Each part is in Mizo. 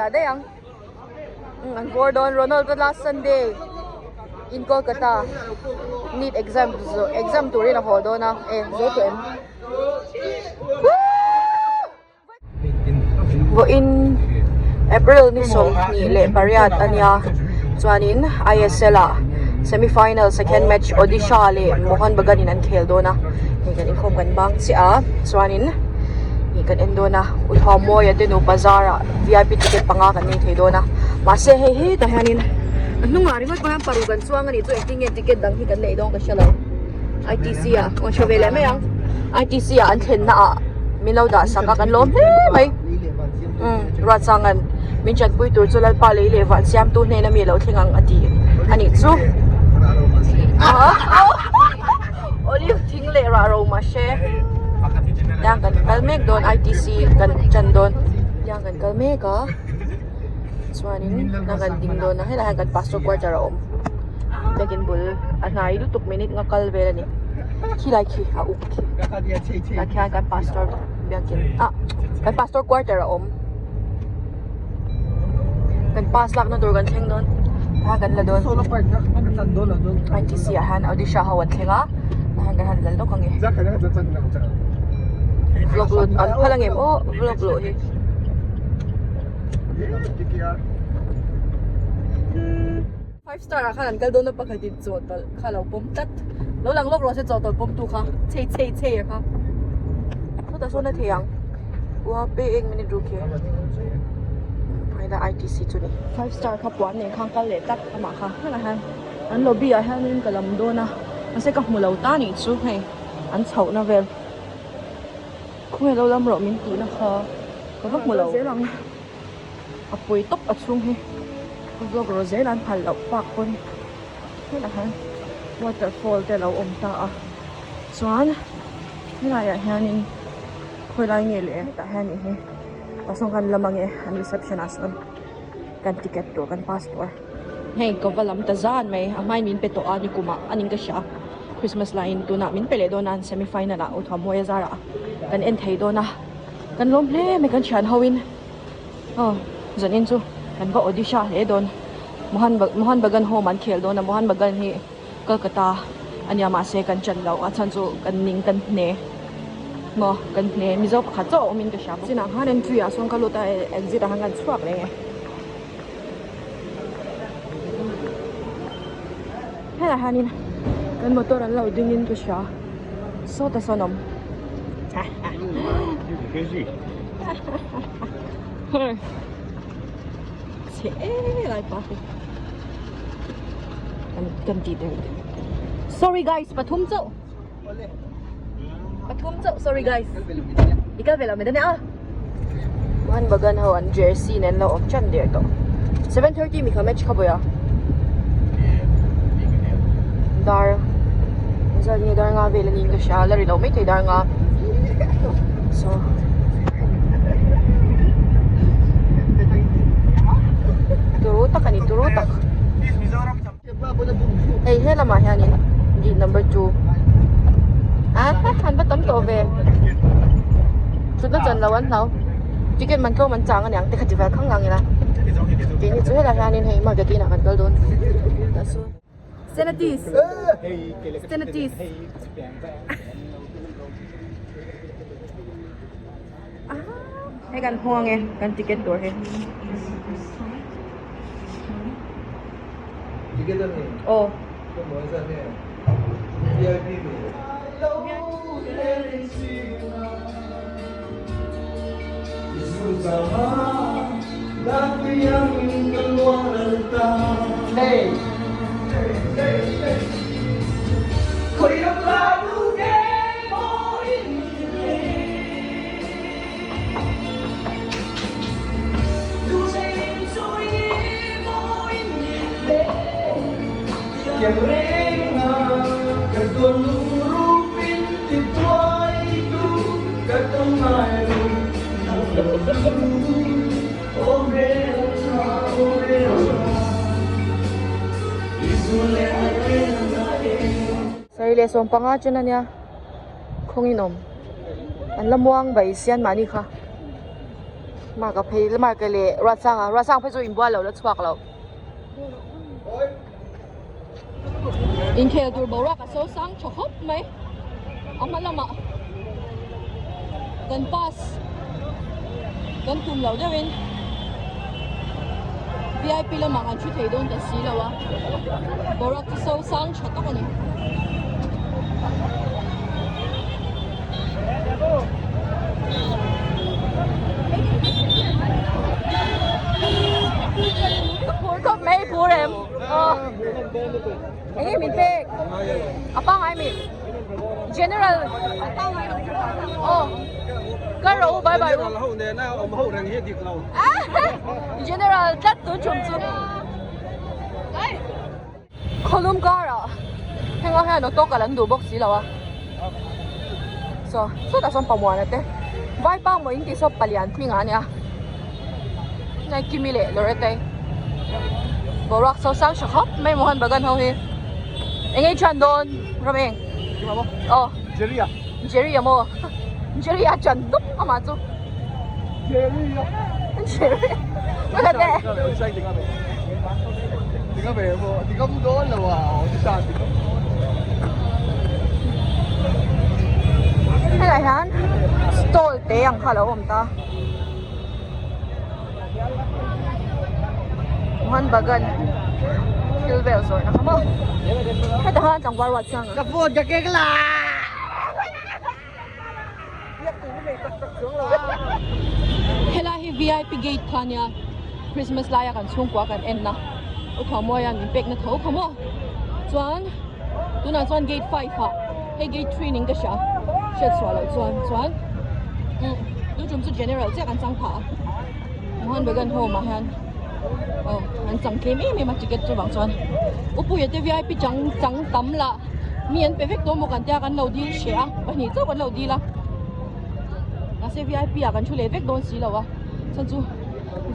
dah daih ang umm an bawr dawn Ronald-a last Sunday in Kolkata neet exam zawh exam turin a haw dawn a e zo tawh em Vawiin April ni 28 a nia chuanin I_S_L ah semi final second match Odisha leh Mohun Bagan in an khel dawn a hei kan inkhawm kan bang chiah a chuanin ih kan en dawn a Uthuamawia te nupa zarah V_I_P ticket panga kan nei thei dawn a mahse hei hetah hianin a hnungah ringawt pawh hian paruk an chuang a nih chu engtin nge ticket dang hi kan neih dawn ka hre lo I_T_C ah aw hre ve leh mai ang I_T_C ah an thlenna ah. Min lo dah sak a kan lawm hle mai umm Ruatsanga'n min chanpui tur chu Lalpa lei leh van siamtu hnena mi lo thleng ang a ti a nih chu Olive thing leh rah ro mahse tiang kan kal mek dawn ITC kan chan dawn tiang kan kal mek a chuanin a kan ding dawn a helaiah hian kan pastor quarter a awm biakin bul a hnai lutuk minute nga kal vel a ni khilai khi a uk khi tah khian kan pastor biakin ah kan pastor quarter a awm kan pass lakna tur kan thleng dawn ah kan la dawn I T C ah hian Odisha ho an thleng a tah hian kan han la lawk ange vlog lut an phal angem aw vlog luh hi. Five star ah khan an kal dawn a pakhat in chaw tawlh kha lo pawm tlat lo lang lawk rawh se chaw tawlh pawm tu kha chei chei chei a kha sawtah sawn a thei ang ua pe eng minute ru khi heta I T C chu ni five star kha puan nen khan kal leh tlat amah kha helaiah hian an lobby ah hianin ka lam dawn a mahse ka hmu lo ta nih chu hei an chhohna vel. Khawnge lo lam rawh min tihna kha ka va hmu lo a pawi tawp a chhung hi ka vlog rawh zel an phal loh park pawn helaiah hian waterfall te a lo awm ta a chuan helaiah hianin khawi lai nge le hetah hian ih hi tah sawn kan lam ange an reception ah sawn kan ticket tur kan pass tur. Hei ka va lam ta zan mai a hmain min pe tawh a nikum ah a ning ka hria Christmas laiin tunah min pe leh dawn a an semi final ah Uthuamhmuaia zarah kan en thei dawn a kan lawm hle mai kan thian ho in aw zanin chu kan va Odisha hle dawn Mohan Mohan Bagan home an khel dawn a Mohan Bagan hi Kolkata a nia mahse kan chan loh a chhan chu kan ning kan hne maw kan hne Mizo pakhat chauh a awm in ka hria bawk chinah khan entry ah sawn ka lut a exit ah khan kan chhuak reng e. Helaiah hianin kan motor an lo ding in ka hria sawtah sawn a awm chhe em lai pa hi kan tih der sorry guys pathum chauh pathum chauh sorry guys i kal ve lo mai ta nia Mohan Bagan ho an jersey nen lo awm tan der tawh 7:30 mi kha match kha bawi a dar zat nge dar nga vel anin ka hria la ri lo mai thei dar nga so turu tak ani turu tak Hei he lamah hianin gate number 2 ah an va tam tawh ve thutna chan lo an hlau ticket man tlawm an chang aniang te kha ti vel khang lang ila keini chu helaiah hianin hei market inah kan kal dawn tah sawn Senatis Senatis Hei kan hmuang e kan ticket tur hi. Ticket a ni? Aw. Ka mawi zan e. VIP mi. Hey. Sarih leh 15 chen a nia khawngin awm an la muang bai sian mahni kha. Mark a phei Mark a leh Ruatsanga Ruatsanga phei chu inbual lo la chhuak lo. Inkhel tur boruak a so sang tha khawp mai a hma lamah kan pass kan tum loh deuhin vip lamah kan thu thei dawn ta si lo a boruak chu so sang tha tak a ni. Phur khawp mai phur em aw eng nge min pek a pangai mi general aw ka ro bye bye general ho nena awm ho reng hi dik lo general tlat tun chum chu Khawlum karah heng ah hian auto kal an duh bawk si lo a saw sawtah sawn pamuana te vaipa maw in tih saw palian hming ah a nia nai kimi leh lorette boruak saw sang tha khawp mai mohan bagan ho hi eng nge i thian dawn ram eng aw Jerry a Jerry a maw Jerry a chan dup amah chu Jerry a Jerry Helai hian stall te ang kha a lo awm ta Mohan Bagan thil vel zawrhna kha maw hetah khan tlangval ruat chiang Ka phone ka kek la. Helai hi vip gate kha ania Christmas laia kan chhungkua kan en na u Thawmawia'n min pekna tho kha maw chuan tunah chuan gate 5 ah hei gate 3 ning ka hria hriat chhuah loh chuan chuan umm tu tum chu general chiah kan chang phah a Mohan Bagan home ah hian aw an chang tlem em em a ticket chuvang chuan upuia te vip chang chang tam lah. Mi an pe vek tawh maw kan tia kan lo dil hreh a pahnih chauh kan lo dil a mahse vip ah kan thu leh vek dawn si lo a chhan chu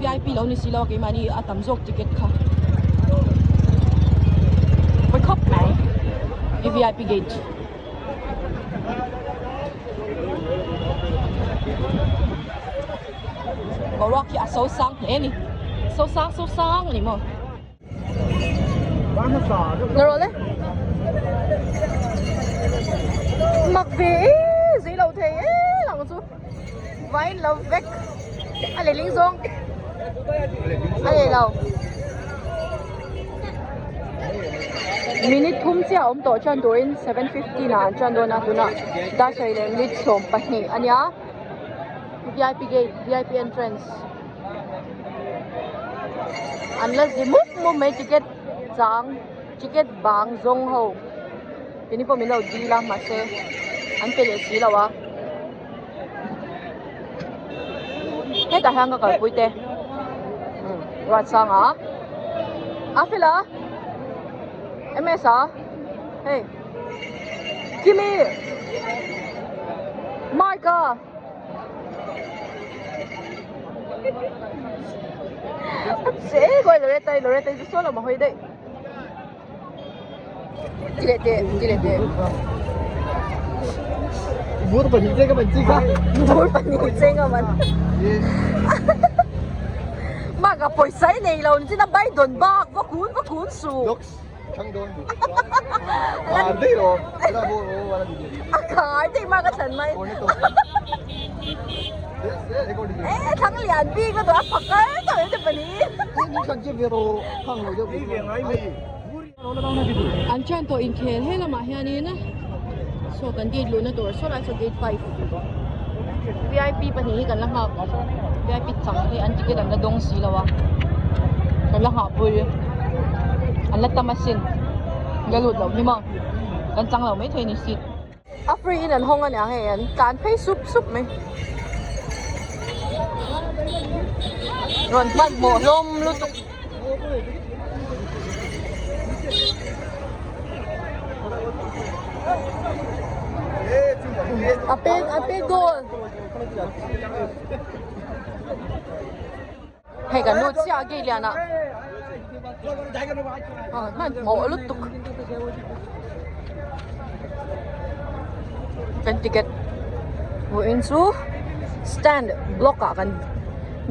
vip lo ni si lo a keimahni a tam zawk ticket kha pawi khawp mai i vip gate. Boruak hi a so sang hle a ni so sang so sang a ni maw. Na rawh le mak ve e zei lo thei e lang chu vai lo vek a lehling zawng a leh lo minute thum chiah a awm tawh chuan turin 7:15 ah an chuan dawn a tunah dar sarih leh minute 12 a nia vip gate vip entrance. An la zi mup mup mai ticket chang ticket bang zawng ho keini pawh min lo dil a mahse an pe leh si lo a hetah hian ka kalpui te umm Ruatsanga a fel a ms a hei Kimi Mark a. Dễ gọi Loretta Loretta chu saw lo ma hawi daih ti leh teh ti leh teh Bur pahnih che ka man chi kha Bur pahnih che ka man Maka pawisa i nei lo ni chin a baidawn bak va kun va kun suh A khar tih hma ka thlan mai. E thlang lian bik a duh a phakar tak em te pahnih. An thian tawh inkhel he lamah hianin saw kan gate luhna tur saw lai saw gate 5 vip pahnih hi kan la nghak vip chang hi an ticket an la dawng si lo a kan la nghah pui an la tam asin la lut loh hi maw kan chang lo maithei ni seat a free in an hawng aniang hei an tlan phei sup sup mai rawn hmanhmawh hlawm lutuk. A pek a pek goal hei kan lut chiah a gate lian ah ah hmanhmawh lutuk kan ticket vawiin chu stand block ah kan.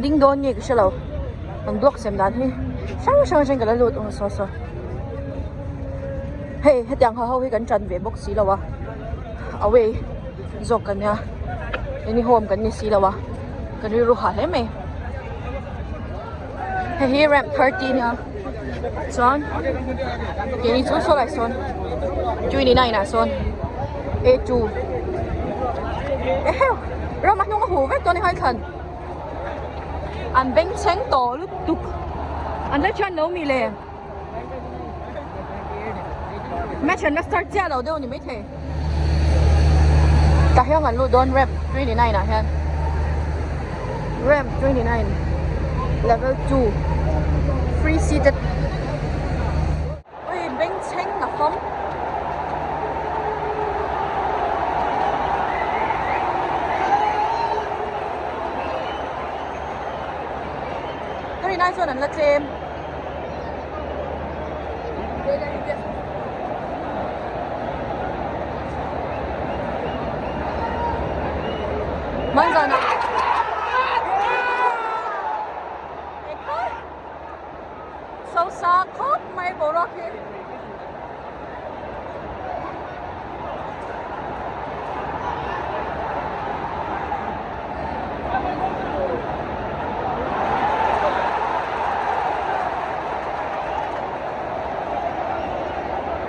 Ding dawn nge ka hre lo an block sem dan hi hrang hrang atangin ka la lut aw saw saw hei hetiang ho ho hi kan tan ve bawk si lo a away zawk kan nia eng home kan ni si lo a kan rilru hah hle mai hei hi ramp 30 nia chuan keini chu saw lai sawn 29 ah sawn a two eheu ram a hnung a huh vek dawn a ni haithlan. An bengchheng tawh lutuk an la thian lo mi le match an la start chiah lo deuh ni maithei tah hian an lut dawn rep 29 ah hian rep 29 level 2 free seated Ui bengchheng a fawm. Ka rin ai chuan an la tlem. Manzana. Sosa khawp mai boruak hi.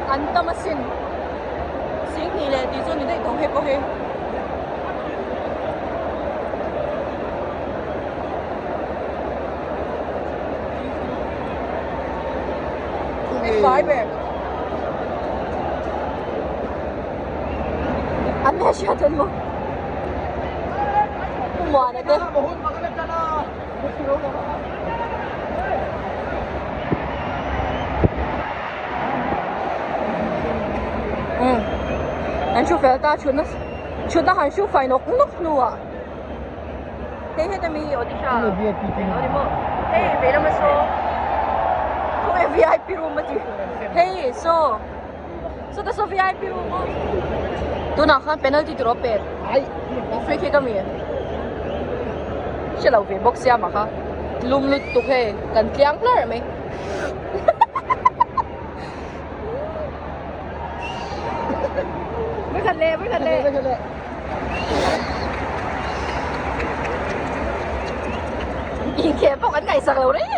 An tam asin Singhnih leh tih chu ni daih tawh hei pawh hi. Fai ber. An ne hria chuan maw. Pu Muana te. Um. An thu fel ta thutna thutna han hru fai nawk nawk hnuah. Hei heta mi hi Odisha eng ni maw hei vei lama saw khawnge vip room a ti hei saw saw ta saw vip room aw tunah khan penalty tur a pek free kick a mi hre lo ve bawk sia mah kha lum lutuk hei kan tliang hlar mai. Vawikhat leh vawikhat leh. Inkheh pawh kan ngaihsak lo reng.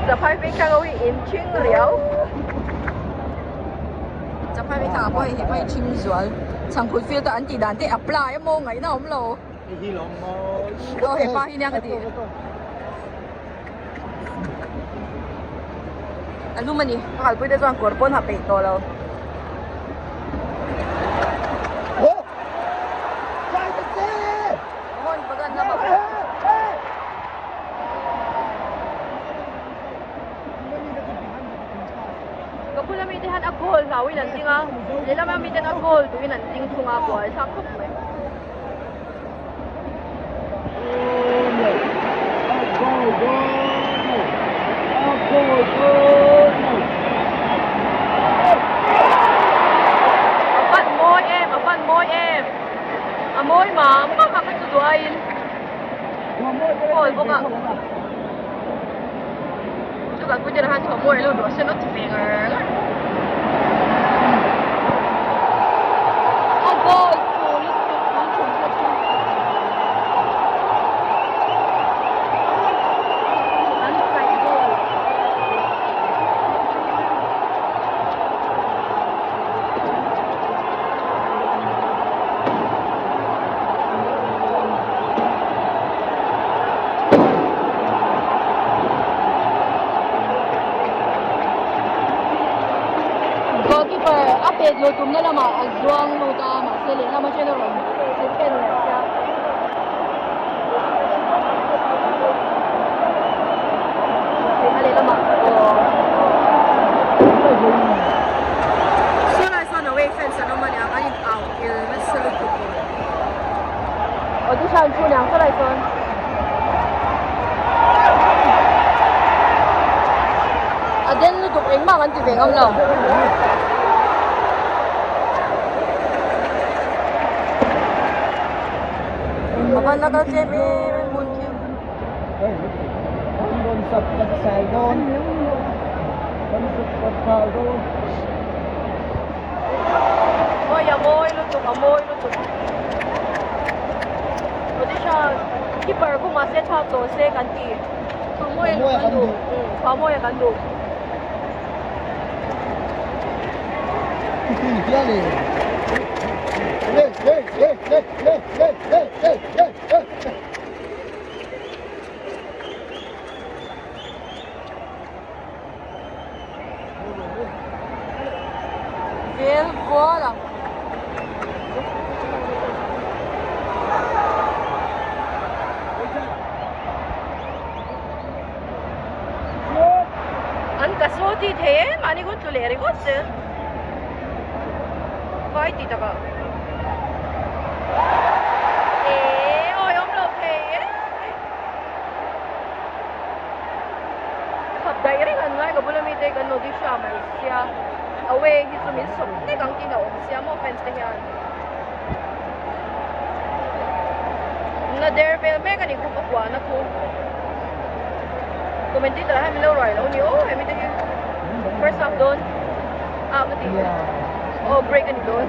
Chaphai vengthlang ho hi in thing riau. Chaphai vengthlang ah pawh hei he pawh hi thing zual. Chhangphut field a an tih dan te apply a maw ngaihna a awm lo. Aw hepa hi nia ka ti. A lum a ni a kalpui te chuan kawr pawn ha peih tawh lo. Ka bula mite hian a goal hlauhin an ding a lehlam a miten a goal turin an ding thung a buaithlak khawp mai. A pan mawi em a pan mawi em a mawi mah mah a kha chu duh aiin goal bawk a chu kalpui te khan thawh mawi a lo duh a sen a ti ve ngar ngar a goal tur lutuk tun thum kha chu an paih goal. Goalkeeper a pet luh tumna lamah a zuang lut a mahse lehlam atangin a rawn che phen leh sia. A lehlamah aw Saw lai sawn away fans an awm a niang an in au kil nasa lutuk. Aw ti hran thu niang saw lai sawn. A den lutuk e. Engmah kan ti ve ngam lo. A van la kal tlem em em hmun khi. Awi a mawi lutuk a mawi lutuk. Odisha keeper khu mahse thlak tawh se kan ti. Thuamawia kan duh. Thuamawia kan duh. Vel vual ang. An ka saw ti thei e mahni hun tlu leh ringawt zel vai ti takah eh awi awm lo thei e khap daih reng an ngai ka bula mite kan Odisha mai sia away hi chu min sawp nek ang tiin a awm sia maw fans te hian na der vel mek a ni khu ka huan a khu commentator hian min lo ruai lo ni aw hemi te hi first half dawn ah ka ti aw break a ni dawn.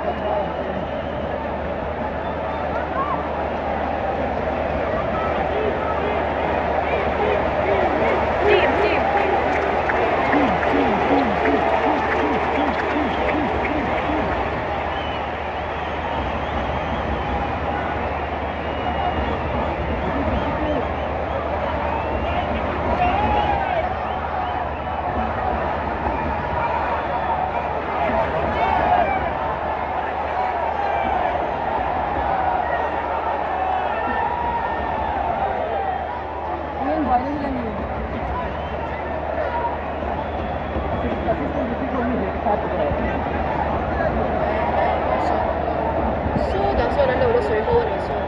Team team. Sawtah sawn an lo la sawi ho a nih sawn.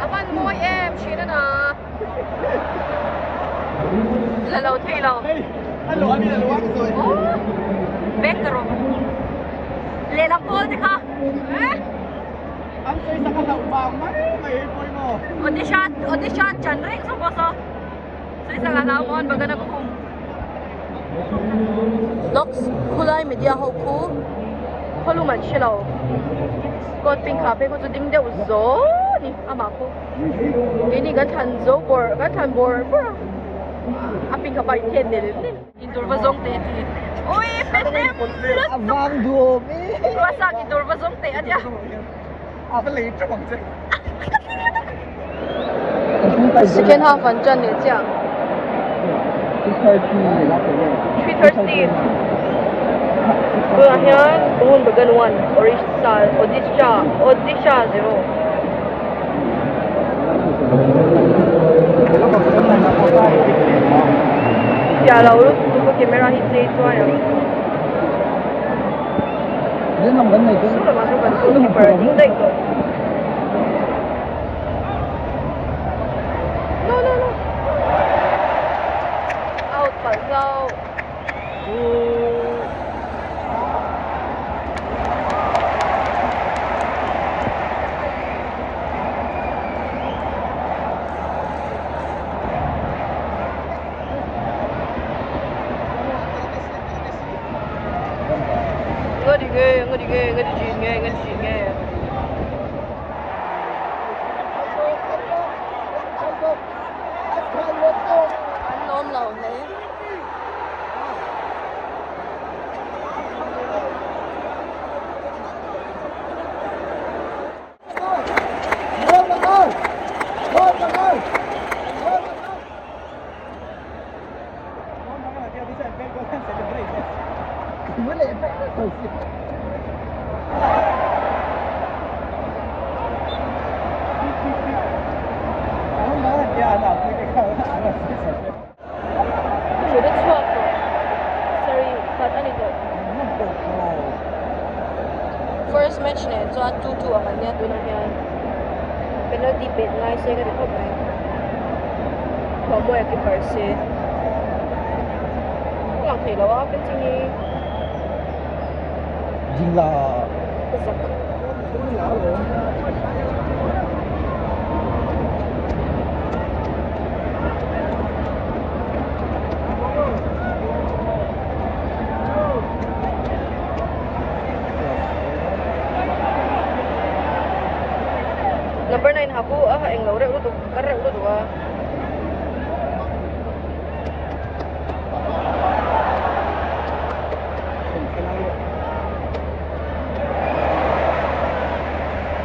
A van mawi em thin a na. La lo thei lo. Bek ka rawh. Lehlam pawl te kha. An sawi sak a hlauh vang mai mai hi pawimawh. Odisha Odisha chan reng saw pawh saw. Sawi sak a hlau maw an bagan a ka hum. Locks khulai media ho khu khawlum an hre lo. Coat pink ha phei khaw chu ding deuh zaw ni amah khu. Keini kan thlan zo bawrh kan thlan bawrh bawrh a. A pink ha pa in then nel nel. Intur va zawng teh a ti. Ui pe hnem lut A vang duhawm e. Ruatsak intur va zawng teh a tia. A va lei teuh ang che. Second half an ṭan leh chiah. 3:30 Tunah hian Mohun Bagan 1 Orissa Odisha Odisha 0. Fiah lo lutuk a camera hi chei chuai ang. Saw lamah sawn kan goalkeeper a ding daih tawh. No no no. Out palh zauh. Nga ti nge, nga ti nge, nga ti chin nge, nga ti chin nge. An lawm lo hle. Thut a chhuak tawh. Sarih khat a ni tawh. First match nen chuan 2-2 ang an nia tunah hian penalty pet ngai se ka ti khawp mai. Thuammawi a keeper se. Ka lang thei lo a fencing hi. Dingla. Ka zak. Number 9 ha ku a ha englo reuh lutuk kar reuh lutuk a.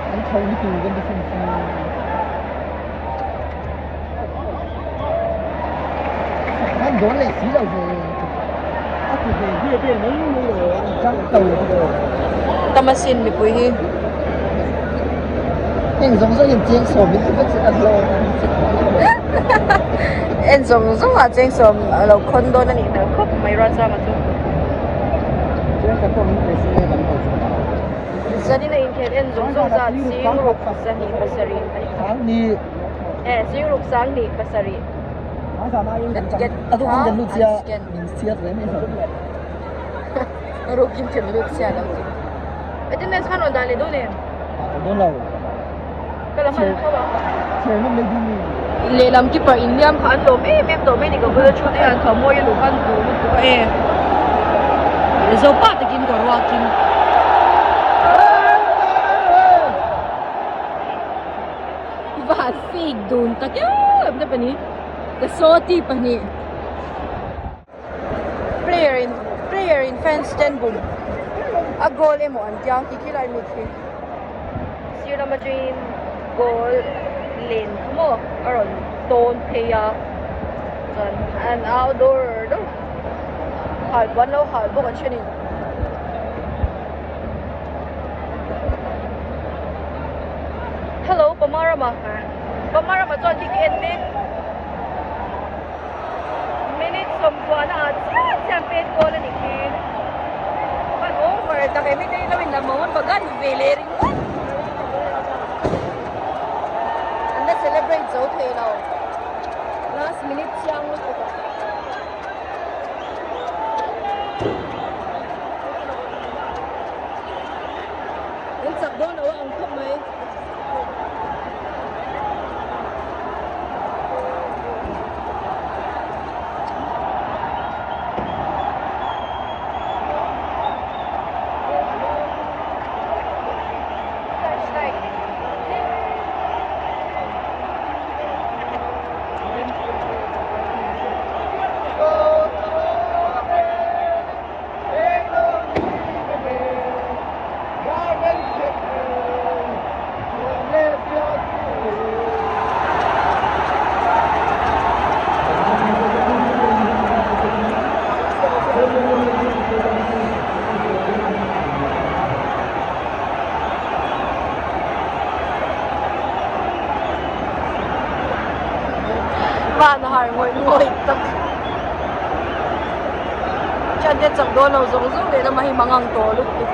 An tho ni tu kan defense hi. An dawn leh si lo ve. A tu ve ve ve mai mai lo an chang to lo. Tamasin mipui hi. Heng zawng zawng in cheng sawm in vek an lo. En zawng zawng ah cheng sawm a lo khawn dawn a nih hmel khawp mai Ruatsanga chu. Cheng khat pawh min pe se kan lo chu. Zanin a inkhel en zawng zawng zat Singruk zahnih pasarih a ni. Sanghnih. Eh Singruk sanghnih pasarih. Ticket A rukin kan lut sia an scan. min chhiat ve mai hlawm. A rukin kan lut sia lo chu. Attendance khan rawn dah leh dawn em? Dah dawn lo. Ka la hman tho a. Chher nawm leh ding mi. Lehlam keeper inliam kha an lawm em em tawh mai ni ka bula thu te hian thuammawi a luh khan duh lutuk a e. Zopa takin ka ruakin. I va han fake dun tak em te pahnih ka sawti pahnih. Player in player in fans ten bum a goal emaw an tia khi khi lai mi khi sir lam atangin goal len kha maw a rawn tawn phei a chuan an au dawr dawr hal puan lo hal bawk a thenin. Hello Pamarama Pamarama chuan khi khi en mek. Minute sawmkuahna ah chiah chiah pet goal a nih khi. Kan over tak em hi lo in la mawn bagan ve leh ringawt. An la celebrate zo thei lo. Last minute chiang lutuk ah. An chak dawn lo a ang khawp mai. Van har ngawih ngawih tak. Thiante chak dawn lo zawng zawng leh lamah hi mangang tawh lutuk.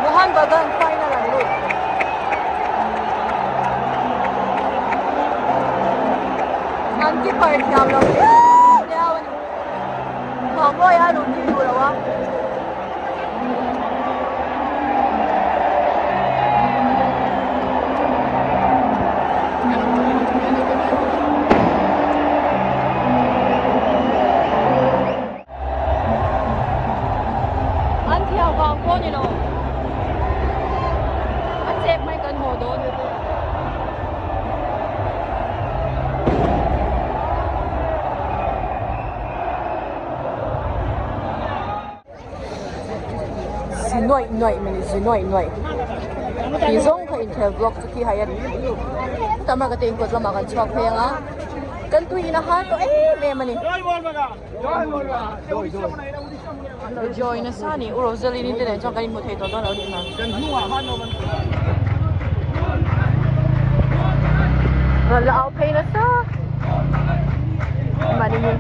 Mohan Bagan final an lut. An keeper thiam lo viau viau a ni. Thawmhawi a lut hi duh lo a. An thiam vang pawh ni lo. A chep mai kan haw dawn. Zi nuaih nuaih mai ni zi nuaih nuaih tih zawng kha inkhel vlog chu khi hai a ni. Chutah mah ka te inkawt lamah kan chhuak phei ang a. Kan tui in a hal tawh em em a ni. An lo join nasa a ni. U Rosaline te nen chuan kan inhmu thei tawh dawn lo nih hmel. Rawn la au phei nasa. Mahni hi.